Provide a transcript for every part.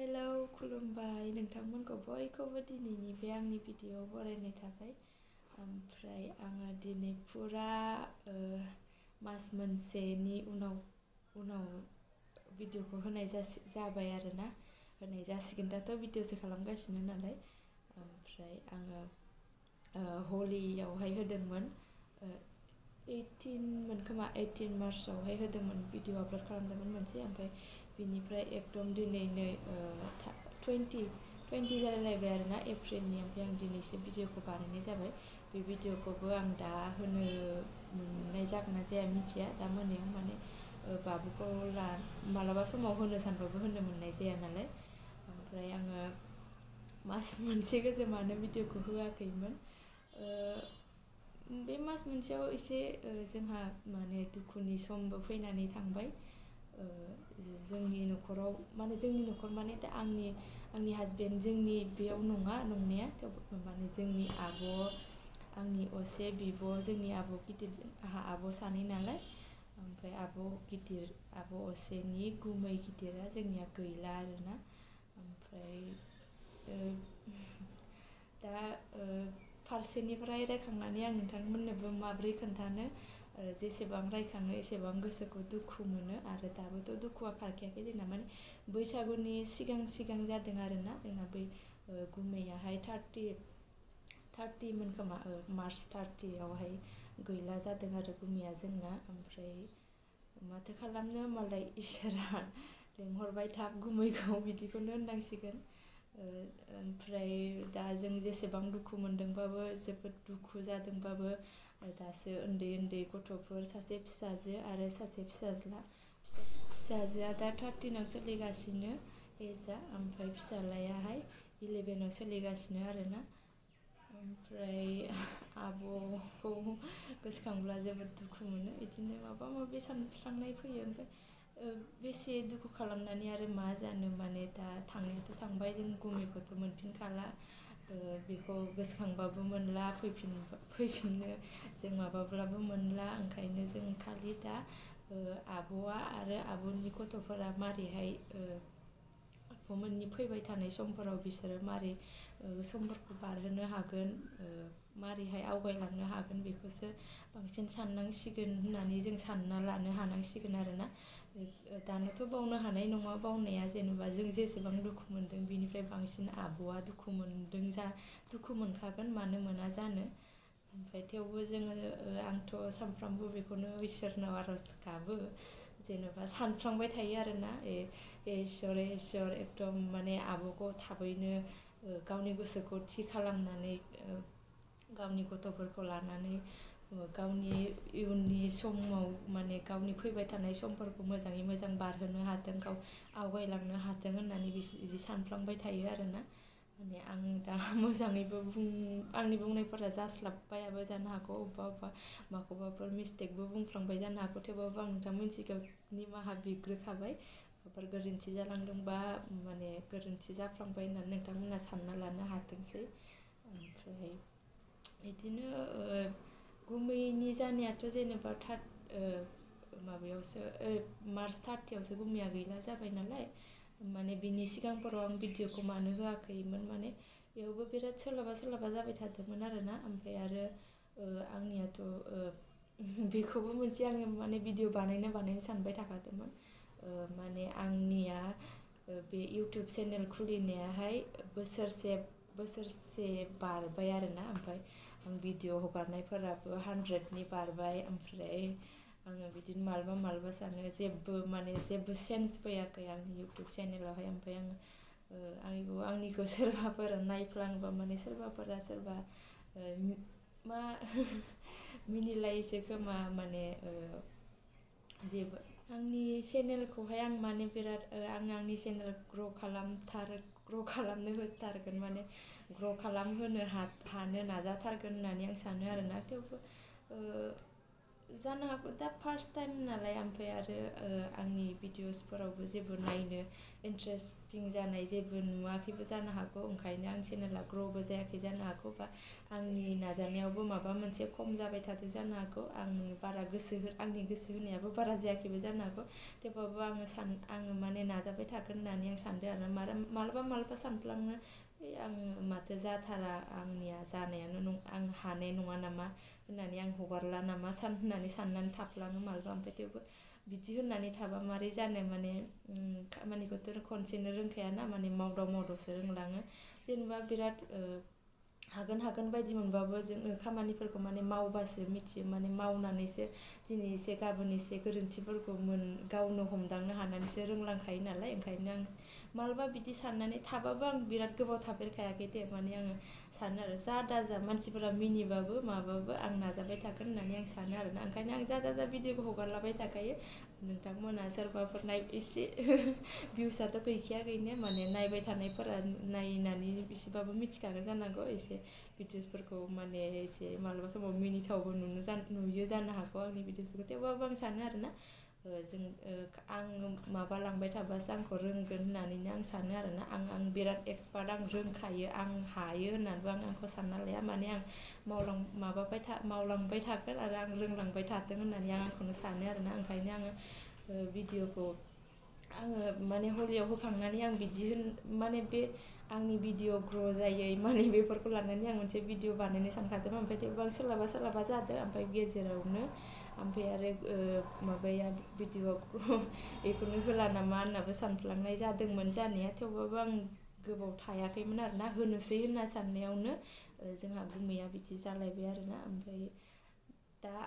Hello खुलुमबाय नोंथांमोनखौ बयखौबो दिनैनि बे आंनि भिडिअ बरायनाय थाबाय। ओमफ्राय आङो दिनै फुरा मास मोनसेनि उनाव भिडिअखौ होनाय जाबाय आरोना होनाय जासिगोन दाथ' भिडिअसो खालामगासिनो नालाय। ओमफ्राय आङो हलियावहाय होदोंमोन 18 मार्चआवहाय होदोंमोन भिडिअ आपल'ड खालामदोंमोन मोनसे। ओमफ्राय बिनिफ्राय एकदम दिनै नै 20 जालायलायबाय आरोना एप्रिलनि। ओमफ्राय आं दिनैसो भिडिअखौ बानायनाय जाबाय। बे भिडिअखौबो आं दा होनो मोननाय जागोन ना जाया मिथिया, दा मोनायाव माने बाबुखौ मालाबा समाव होनो सानबाबो होनो मोननाय जाया नालाय। ओमफ्राय आङो मास मोनसे गोजोमानो भिडिअखौ होआखैमोन। बे मास मोनसेयाव एसे जोंहा माने दुखुनि समबो फैनानै थांबाय। जोंनि न'खराव जोंनि न'खर माने दा आंनि हासबेन्ड जोंनि बेयाव नङा नंनाया, थेवबो माने जोंनि आंनि असे बिब', जोंनि आब' गिदिर, आंहा आब' सानै नालाय। ओमफ्राय आब' असेनि गुमै गिदिरा जोंनिया गैला आरोना। ओमफ्राय दा फारसेनिफ्राय रायखांनानै आं नोंथांमोननोबो माब्रै खोन्थानो, जेसेबां रायखाङो एसेबां गोसोखौ दुखु मोनो। आरो दाबोथ' दुखुआ खारखायाखै जोंना, माने बैसागुनि सिगां जादों आरोना जोंना बै गुमैयाहाय 30मोन खोमा, मार्च 30आवहाय गैला जादों आरो गुमैया जोंना। ओमफ्राय माथो खालामनो, मालाय इसोरा लेंहरबाय थाब गुमैखौ, बिदिखौनो होननांसिगोन। ओमफ्राय दा जों जेसेबां दुखु मोनदोंबाबो, जोबोद दुखु जादोंबाबो, दासो उन्दै गथ'फोर, सासे फिसाजो आरो सासे फिसाज्ला। फिसाजोआ दा 13आव सोलिगासिनो एजआ, ओमफ्राय फिसाज्लायाहाय 11आव सोलिगासिनो आरोना। ओमफ्राय आब'खौ गोसोखांब्ला जोबोद दुखु मोनो, बिदिनो माबा माबि सानफ्लांनाय फैयो। ओमफ्राय बेसे दुखु खालामनानै आरो मा जानो, माने दा थांनायाथ' थांबाय, जों गुमैखौथ' मोनफिनखाला। बेखौ गोसोखांबाबो मोनला, फैफिननो जों माबाब्लाबो मोनला। ओंखायनो जों खालि दा आब'आ आरो आब'नि गथ'फोरा मारैहाय आब'मोननि फैबाय थानाय समफोराव बिसोरो मारै समफोरखौ बारहोनो हागोन, मारैहाय आवगायलांनो हागोन, बेखौसो बांसिन साननांसिगोन होननानै जों सानना लानो हानांसिगोन आरोना। दानोथ' बावनो हानाय नङा, बावनाया जेनेबा जों जेसेबां दुखु मोनदों बिनिफ्राय बांसिन आब'आ दुखु मोनखागोन, मानो मोना जानो। ओमफ्राय थेवबो जोङो आंथ' सानफ्रामबो बेखौनो इसोरनाव आरज गाबो, जेनेबा सानफ्लांबाय थायो आरोना, इसोर एकदम माने आब'खौ थाबैनो गावनि गोसोखौ थि खालामनानै, गावनि गथ'फोरखौ लानानै गावनि इयुननि समाव माने गावनि फैबाय थानाय समफोरखौ मोजाङै मोजां बारहोनो हाथों, गाव आवगायलांनो हाथों होननानै बिदि सानफ्लांबाय थायो आरोना। माने आं दा मोजाङैबो आंनि बुंनायफोरा जास्लाबबायाबो जानो हागौ, अबेबा माखौबाफोर मिस्टेकबो बुंफ्लांबाय जानो हागौ। थेवबाबो आं नोंथां मोनसिखौ निमाहा बिग्रोखाबाय, माबाफोर गोरोन्थि जालांदोंबा, माने गोरोन्थि जाफ्लांबाय होननानै नोंथांमोना सानना लानो हाथोंसै। ओमफ्राय बिदिनो गुमैनि जानायाथ' जेनेबा माबायावसो मार्च 30आवसो गुमैया गैला जाबाय नालाय। माने बिनि सिगांफोराव आं भिडिअखौ मानो होआखैमोन, माने बेयावबो बिराद सोलाबा जाबाय थादोंमोन आरोना। ओमफ्राय आरो आंनियाथ' बेखौबो मोनसे आङो माने भिडिअ बानायनो सानबाय थाखादोंमोन। माने आंनिया बे इउटुब चेनेल खुलिनायाहाय बोसोरसे बारबाय आरोना। ओमफ्राय आं भिडिअ हगारनायफोराबो 100नि बारबाय। ओमफ्राय आङो बिदिनो मालाबा सानो जेबो सेन्स फैयाखै आंनि इउटुब चेनेलावहाय। ओमफ्राय आंनिखौ सोरबाफोर नायफ्लाङोबा, माने सोरबा मा मिनिलायोसो खोमा, माने जेबो आंनि चेनेलखौहाय आं माने बिराद आंनि चेनेल ग्र' खालामनो होथारगोन, माने ग्र' खालामहोनो हानो नाजाथारगोन होननानै आं सानो आरोना। थेवबो जानो हागौ दा फार्स्ट टाइम नालाय, ओमफ्राय आरो आंनि भिडिअसफोरावबो जेबो नायनो इन्टारेस्टिं जानाय जेबो नुवाखैबो जानो हागौ, ओंखायनो आं चेनेला ग्र'बो जायाखै जानो हागौ, बा आंनि नाजानायावबो माबा मोनसे खम जाबाय थादों जानो हागौ, आंनि गोसो होनायाबो बारा जायाखैबो जानो हागौ। थेवबाबो आङो माने नाजाबाय थागोन होननानै आं सानदों आरो मालाबा सानफ्लाङो आं माथो जाथारा, आंनिया जानायानो आं हानाय नङा नामा होननानै आं हगारला नामा होननानै साननानै थाफ्लाङो मालाबा। ओमफ्राय थेवबो बिदि होननानै थाबा मारै जानो, माने खामानिखौथ' खनसेनो रोंखायाना, माने मावदावसो रोंलाङो। जेनेबा बिराद हागोन बायदि मोनबाबो जोङो खामानिफोरखौ माने मावबासो मिथियो, माने मावनानैसो दिनै एसे गाबोन एसे गोरोन्थिफोरखौ गावनो हमदांनो हानानैसो रोंलांखायो नालाय। ओंखायनो आं मालाबा बिदि साननानै थाबाबो आं बिराद गोबाव थाफेरखायाखै दे, माने आङो सानो आरो जा दाजा मानसिफोरा मिनिबाबो माबाबो आं नाजाबाय थागोन होननानै आं सानो आरोना। ओंखायनो आं जा दाजा भिडिअखौ हगारलाबाय थाखायो। नोंथांमोना सोरबाफोर एसे भिउसआथ' गैखाया गैनाया, माने नायबाय थानायफोरा नायनानै एसेबाबो मिथिखागोन जानांगौ, एसे भिडिअसफोरखौ माने एसे मालाबा समाव मिनिथावबो नुयो जानो हागौ आंनि भिडिअसखौ। थेवबाबो आं सानो आरोना आं माबालांबाय थाबासो आंखौ रोंगोन होननानैनो आं सानो आरोना। आं बिराद एक्सपार्ट, आं रोंखायो, आं हायो होननानैबो आं आंखौ सानना लाया, माने आं मावलांबाय थागोन आरो आं रोंलांबाय थाथों होननानै आं आंखौनो सानो आरोना। ओंखायनो आङो भिडिअखौ आङो माने हलियाव होखांनानै आं माने बे आंनि भिडिअ ग्र' जायै माने बेफोरखौ लानानै आं मोनसे भिडिअ बानायनो सानखादोंमोन। ओमफ्राय थेवबो आं सोलाबा जादों, ओमफ्राय गेजेरावनो ओमफ्राय आरो माबाया भिडिअ बेखौनो होला नामा होननाबो सानफ्लांनाय जादोंमोन जानाया। थेवबाबो आं गोबाव थायाखैमोन आरोना, होनोसै होनना साननायावनो जोंहा गुमैया बिदि जालायबाय आरोना।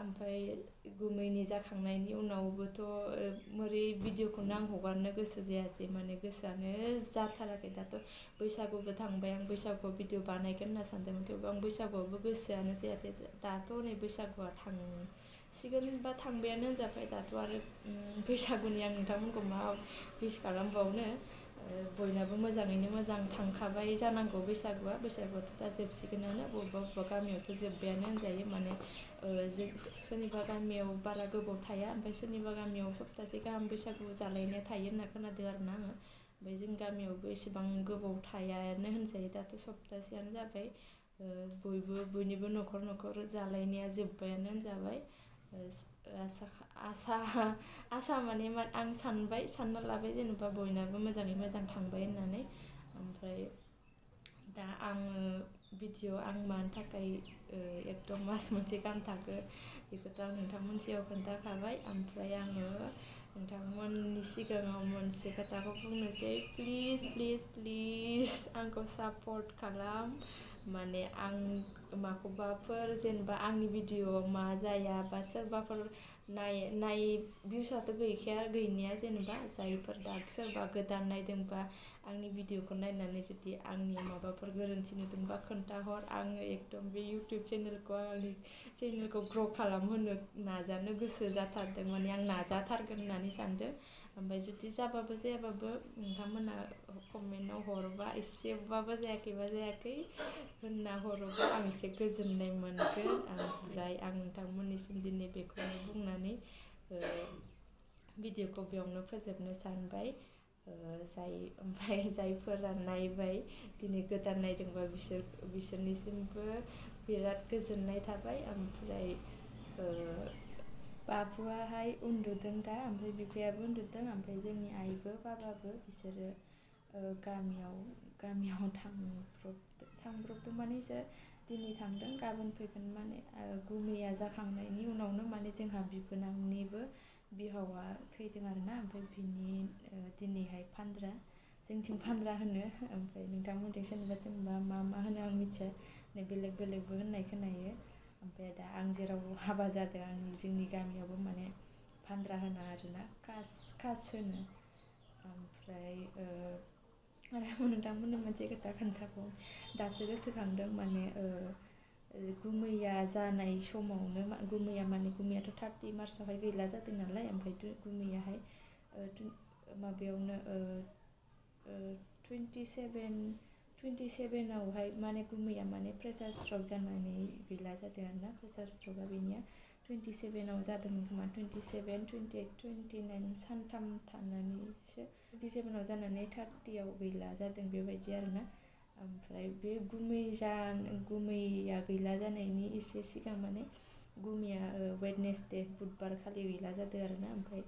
ओमफ्राय गुमैनि जाखांनायनि उनावबोथ' मोरै भिडिअखौनो आं हगारनो गोसो जायासै, माने गोसोआनो जाथाराखै। दाथ' बैसागुबो थांबाय, आं बैसागुआव भिडिअ बानायगोन होनना सानदोंमोन, थेवबो आं बैसागुआवबो गोसोआनो जायाखै। दाथ' नै बैसागुआ थांसिगोन बा थांबायानो होनजाबाय। दाथ' आरो बैसागुनि आं नोंथांमोनखौ मा उइस खालामबावनो, बयनाबो मोजाङैनो मोजां थांखाबाय जानांगौ बैसागुआथ' दा जोबसिगोनानो, बबेबा गामियावथ' जोब्बायानो होनजायो। माने सोरनिबा गामियाव बारा गोबाव थाया, ओमफ्राय सोरनिबा गामियाव सप्तासे गाहाम बैसागु जालायनाया थायो होनना खोनादों आरोना आङो। ओमफ्राय जोंनि गामियावबो एसेबां गोबाव थायानो होनजायो, दाथ' सप्तासेयानो जाबाय। बयनिबो न'खर जालायनाया जोब्बायानो होनजाबाय। आसा माने आं सानना लाबाय जेनेबा बयनाबो मोजाङै मोजां थांबाय होननानै। ओमफ्राय दा आङो भिडिअ आं मानि थाखाय एकदम मास मोनसे गाहाम थाखो बेखौथ' आं नोंथांमोननि सिगाङाव खोन्थाखाबाय। ओमफ्राय आङो नोंथांमोननि सिगाङाव मोनसे खोथाखौ बुंनोसै, प्लिज आंखौ सापर्ट खालाम। माने आं माखौबाफोर जेनेबा आंनि भिडिअआव मा जाया, बा सोरबाफोर भिउसआथ' गैनाया जेनेबा सोरबा गोदान नायदोंबा आंनि भिडिअखौ नायनानै जुदि आंनि माबाफोर गोरोन्थि नुदोंबा खोन्थाहर। आङो एकदम बे इउटुब चेनेलखौ ग्र' खालामहोनो नाजानो गोसो जाथारदों, माने आं नाजाथारगोन होननानै सानदों। ओमफ्राय जुदि जाबाबो जायाबाबो नोंथांमोना कमेन्टआव हरोबा, एसेबाबो जायाखैबा जायाखै होनना हरोबा आं एसे गोजोननाय मोनगोन। ओमफ्राय आं नोंथांमोननिसिम दिनै बेखौनो बुंनानै भिडिअखौ बेयावनो फोजोबनो सानबाय। ओमफ्राय जायफोरा नायबाय दिनै गोदान नायदोंबा बिसोरनिसिमबो बिराद गोजोननाय थाबाय। ओमफ्राय बाबुआहाय उन्दुदों दा, ओमफ्राय बिफायाबो उन्दुदों, ओमफ्राय जोंनि आइबो बाबाबो बिसोरो गामियाव थांब्रबदों माने बिसोर दिनै थांदों गाबोन फैगोन। माने गुमैया जाखांनायनि उनावनो माने जोंहा बिबोनांनिबो बिहावा थैदों आरोना। ओमफ्राय दिनैहाय फानद्रा, जोंथिं फानद्रा होनो, ओमफ्राय नोंथांमोनथिं सोरनिबा मा होनो आं मिथिया, बेलेगबो होननाय खोनायो। ओमफ्राय दा आं जेराव हाबा जादों जोंनि गामियावबो माने फानद्रा होना आरोना, कास होनो। ओमफ्राय आरो नोंथांमोननो मोनसे खोथा खोन्थाबाव, दासो गोसोखांदों। माने गुमैया जानाय समावनो गुमैयाथ' 30 मार्चआवहाय गैला जादों नालाय, ओमफ्राय गुमैयाहाय माबायावनो 27आवहाय माने गुमैया माने प्रेसार स्ट्रक जानानै गैला जादों आरोना। प्रेसार स्ट्रकआ बेनिया 27आव जादोंमोन खोमा 27, 28, 29 सानथाम थानानैसो 27आव जानानै 30आव गैला जादों बेबायदि आरोना। ओमफ्राय बे गुमैया गैला जानायनि एसे सिगां माने गुमैया वेडनेसडे बुधबार खालि गैला जादों आरोना। ओमफ्राय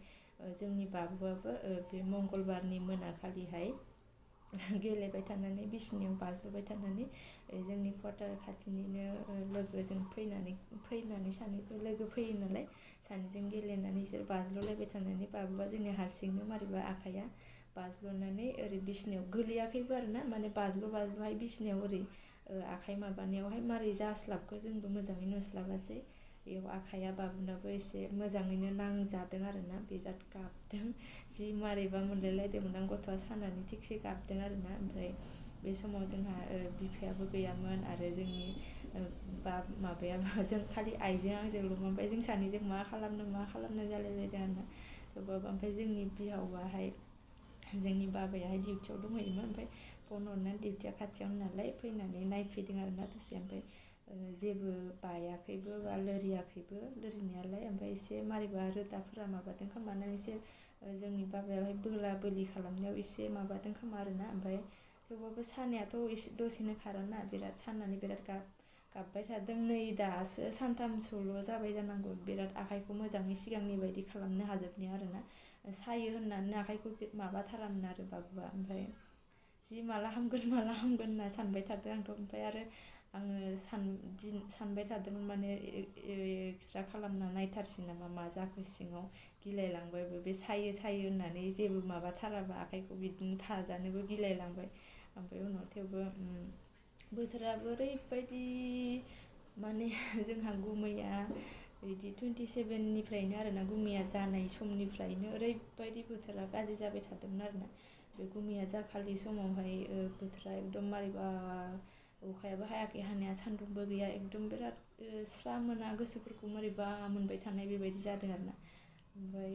जोंनि बाबुआबो बे मंगलबारनि मोनाखालिहाय गेलेबाय थानानै बिसिनायाव बाज्ल'बाय थानानै जोंनि क्वार्टार खाथिनिनो लोगोजों फैनानै सानैबो लोगो फैयो नालाय सानैजों गेलेनानै बिसोर बाज्ल'लायबाय थानानै बाबुआ जोंनिया हारसिंनो मारैबा आखाइया बाज्ल'नानै ओरै बिसिनायाव गोलैयाखैबो आरोना माने बाज्ल'हाय बिसिनायाव ओरै आखाइ माबानायावहाय मारै जास्लाबखो जोंबो मोजाङै नुस्लाबासै बेयाव आखाइया बाबुनाबो एसे मोजाङैनो नांजादों आरोना बिराद गाबदों जि मारैबा मोनलायलायदोंमोन आं गथ'आ सानानै थिगसे गाबदों आरोना। ओमफ्राय बे समाव जोंहा बिफायाबो गैयामोन आरो जोंनि माबायाबो जों खालि आइजों आंजोंल'मोन। ओमफ्राय जों सानैजों मा खालामनो जालायलायदों आरोना। थेवबाबो ओमफ्राय जोंनि बिहावाहाय जोंनि बाबायाहाय डिउटियाव दंहैयोमोन। ओमफ्राय फन हरनानै डिउटिया खाथियावनो नालाय फैनानै नायफैदों आरोना दसे। ओमफ्राय जेबो बायाखैबो बा लोरियाखैबो लोरिनायालाय। ओमफ्राय एसे मारैबा रोदाफोरा माबादों खोमा होननानै एसे जोंनि बाबायाहाय बोला बोलि खालामनायाव एसे माबादों खोमा आरोना। ओमफ्राय थेवबाबो सानायाथ' एसे दसेनो खाराना बिराद साननानै बिराद गाबबाय थादों। नै दासो सानथामसोल' जाबाय जानांगौ बिराद आखाइखौ मोजाङै सिगांनि बायदि खालामनो हाजोबनाया आरोना। सायो होननानै आखाइखौ माबाथारामोन आरो बाबुआ। ओमफ्राय जि माला हामगोन होनना सानबाय थादों आंथ'। ओमफ्राय आरो आङो सानबाय थादोंमोन माने एक्सरे खालामना नायथारसै नामा मा जाखो सिङाव गिलायलांबायबो बे सायो होननानै जेबो माबाथाराबा आखाइखौ बिदिनो थाजानोबो गिलायलांबाय। ओमफ्राय उनाव थेवबो बोथोराबो ओरैबायदि माने जोंहा गुमैया बिदि 27निफ्रायनो आरोना गुमैया जानाय समनिफ्रायनो ओरैबायदि बोथोरा गाज्रि जाबाय थादोंमोन आरोना। बे गुमैया जाखालि समावहाय बोथोरा एकदम मारैबा अखायाबो हायाखै हानाया सान्दुंबो गैया एकदम बिराद स्रा मोना गोसोफोरखौ मारैबा मोनबाय थानाय बेबायदि जादों आरोना। ओमफ्राय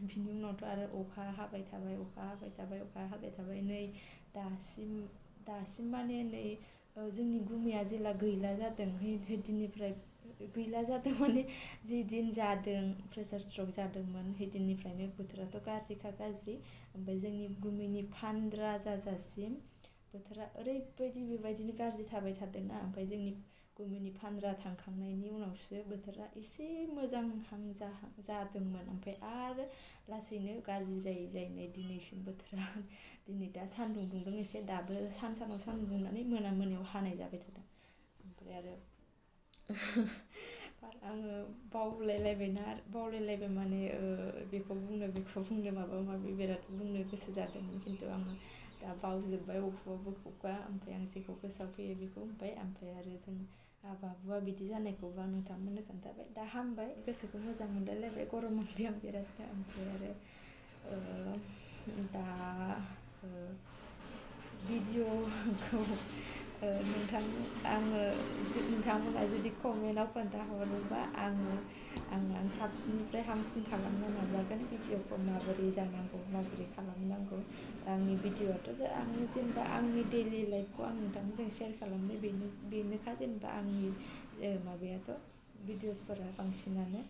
बिनि उनावथ' आरो अखा हाबाय थाबाय नै दासिम माने नै जोंनि गुमैया जेला गैला जादों हैदिननिफ्राय गैला जादों माने जि दिन जादों प्रेसार स्ट्रक जादोंमोन हैदिननिफ्रायनो बोथोराथ' गाज्रि। ओमफ्राय जोंनि गुमैनि फानद्रा जाजासिम बोथोरा ओरैबायदि बेबायदिनो गाज्रि थाबाय थादोंना। ओमफ्राय जोंनि गुमैनि फानद्रा थांखांनायनि उनावसो बोथोरा एसे मोजांहां जादोंमोन। ओमफ्राय आरो लासैनो गाज्रि जायै नै दिनैसिम बोथोरा दिनै दा सान्दुं दुंदों एसे दाबो सानाव सान्दुं दुंनानै मोनायाव हानाय जाबाय थादों। ओमफ्राय आरो आङो बावलायलायबाय माने बेखौ बुंनो माबा माबि बिराद बुंनो गोसो जादोंमोन खिन्थु आङो दा बावजोब्बाय बबेखौबा। ओमफ्राय आं जेखौ गोसोआव फैयो बेखौ बुंबाय। ओमफ्राय आरो जों बाबुआ बिदि जानायखौबो आं नोंथांमोननो खोन्थाबाय। दा हामबाय गोसोखौ मोजां मोनलायलायबाय गरम मोनबाय आं बिरादनो। ओमफ्राय आरो दा भिडिअखौ नोंथांमोना जुदि कमेन्टआव खोन्थाहरोबा आं साबसिननिफ्राय हामसिन खालामनो नाजागोन भिडिअखौ माबोरै जानांगौ माबोरै खालामनांगौ। आंनि भिडिअआथ' जेनेबा आंनि दैलि लाइफखौ आं नोंथांमोनजों शेयार खालामनाय बेनोखा जेनेबा आंनि माबायाथ' भिडिअसफोरा बांसिनानो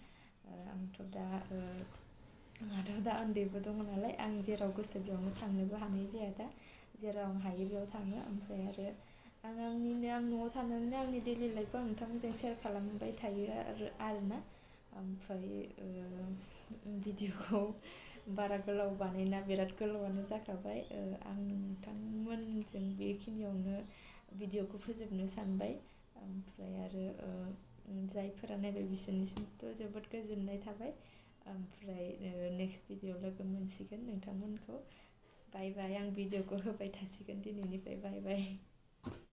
आंहाथ' दा उन्दैबो दङ नालाय आं जेराव गोसो बेयावनो थांनोबो हानाय जाया दा जेराव आं हायो बेयाव थाङो। ओमफ्राय आरो आं न'आव थानानैनो आंनि दैलि लाइफखौ आं नोंथांमोनजों शेयार खालामबाय थायो आरोना। ओमफ्राय भिडिअखौ बारा गोलाव बानायना बिराद गोलावानो जाखाबाय। आं नोंथांमोनजों बेखिनियावनो भिडिअखौ फोजोबनो सानबाय। ओमफ्राय आरो जायफोरा नायबाय बिसोरनिसिमथ' जोबोद गोजोननाय थाबाय। ओमफ्राय नेक्स्ट भिडिअ लोगो मोनसिगोन नोंथांमोनखौ। बाय बाय। आं भिडिअखौ होबाय थासिगोन दिनैनिफ्राय बाय बाय।